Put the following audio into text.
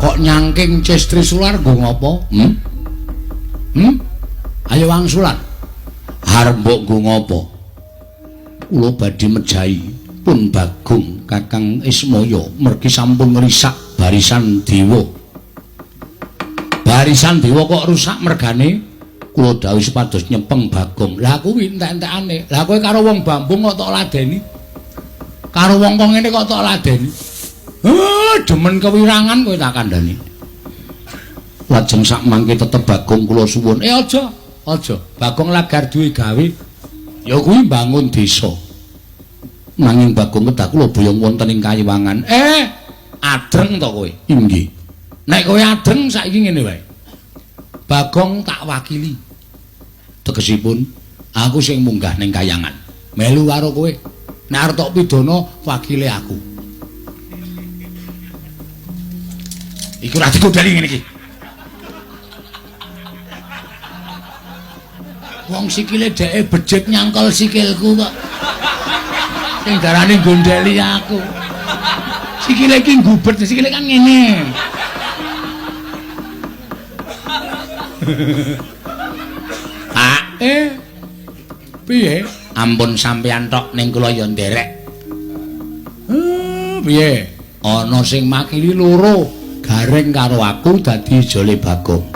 Kok nyangking Ces Trisular nggo ngopo? Hmm? Hmm? Ayo wangsulan. Arep mbok nggo ngopo? Kula badhe mejahi pun Bagong Kakang Ismaya mergi sampun ngrisak barisan dewa. Barisan dewa kok rusak mergane? Kula dawuh supados nyepeng Bagong. Lah kuwi entek-entekane. Lah kowe karo wong Bambung kok tok ladeni? Karo wong kok ngene kok tok ladeni? Demen kewirangan kowe tak kandhani. Lajeng sak mangke tetep Bagong kula suwun. Aja, aja. Bagong lagar duwe gawe. Ya kuwi mbangun desa. Nanging Bagong kedah kula boyong wonten ing Kayiwangan. Adreng to kowe? Inggih. Nek kowe adreng saiki ngene wae. Bagong tak wakili. Tegesipun aku sing munggah ning kayangan. Melu karo kowe. Nek arep tok pidana wakile aku. Iku ora digodheli ngene iki. Wong sikile dheke becik nyangkol sikilku kok. Sing darane gondheli aku. Sikile iki ngubet, sikile kan ngene. Pak, piye? Ampun sampeyan tok ning kula ya nderek. Piye? Ana sing makili loro, Gareng karo aku dadi jole Bagong.